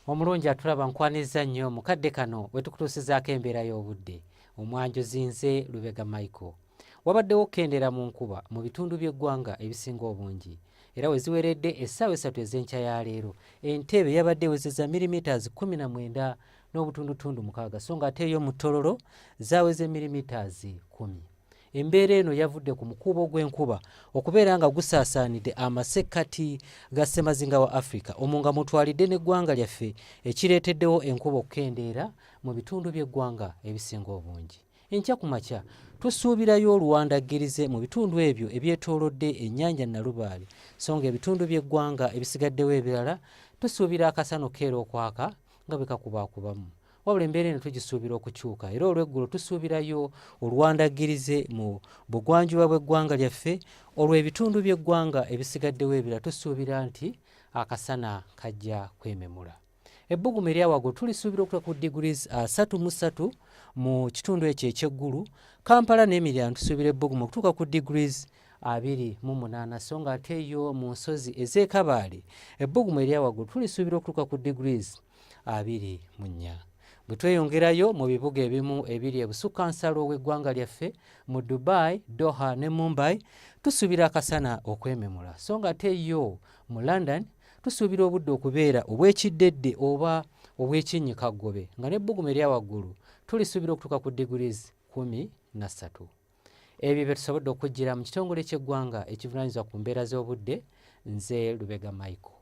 Omulungi atulaba, nkwaniriza nnyo mu kadde kano we tukutuusizaako embeera y'obudde. Omwanjuzi nze Lubega Michael. Wabaddewo okukendeera mu nkuba mu bitundu by'eggwanga ebisinga obungi era we ziweredde essaawa 3 ez'enkya ya leero, Entebbe yabadde ewezezza millimeters 19.6, so nga ate eyo mu Tororo zaaweze millimeters 10. Embeera eno yavudde ku mukuubo gw'enkuba okubeera nga gusaasaanidde amasekkati ga ssemazinga wa Africa, omwo nga mutwalidde n'eggwanga lyaffe, ekireeteddewo enkuba okukendeera mu bitundu by'eggwanga ebisinga obungi. Enkya ku makya tusuubirayo oluwandaggirize mu bitundu ebyo ebyetoolodde ennyanja Nalubaale, so nga ebitundu by'eggwanga ebisigaddewo ebirala tusuubira akasana okukeera okwaka nga bwe kakubaakubamu. Wabula embeera eno tugisuubira okukyuka era olw'eggulo tusuubirayo oluwandaggirize mu bugwanjuba bw'eggwanga lyaffe, olwo ebitundu by'eggwanga ebisigaddewo ebirala tusuubira nti akasana kajja kwememula. Ebbugumu erya waggulu tulisuubira okutuuka ku degrees 33 mu kitundu ekyo eky'eggulu. Kampala n'emiriraano tusuubira ebbugumu okutuuka ku degrees 28, so nga ate yo mu nsozi ez'e Kabaale ebbugumu erya waggulu tulisuubira okutuuka ku degrees 24. Bwe tweyongerayo mu bibuga ebimu ebiri ebusukkansalo w'eggwanga lyaffe, mu Dubai, Doha ne Mumbai tusuubira akasana okwememula, so nga ate yo mu London tusuubira obudde okubeera obw'ekiddedde oba obw'ekinnyikaggobe, nga n'ebbugumu erya waggulu tulisuubira okutuuka ku degrees 13. Ebyo bye tusobodde okujjira mu kitongole ky'eggwanga ekivunaanyizibwa ku mbeera z'obudde. Nze Lubega Michael.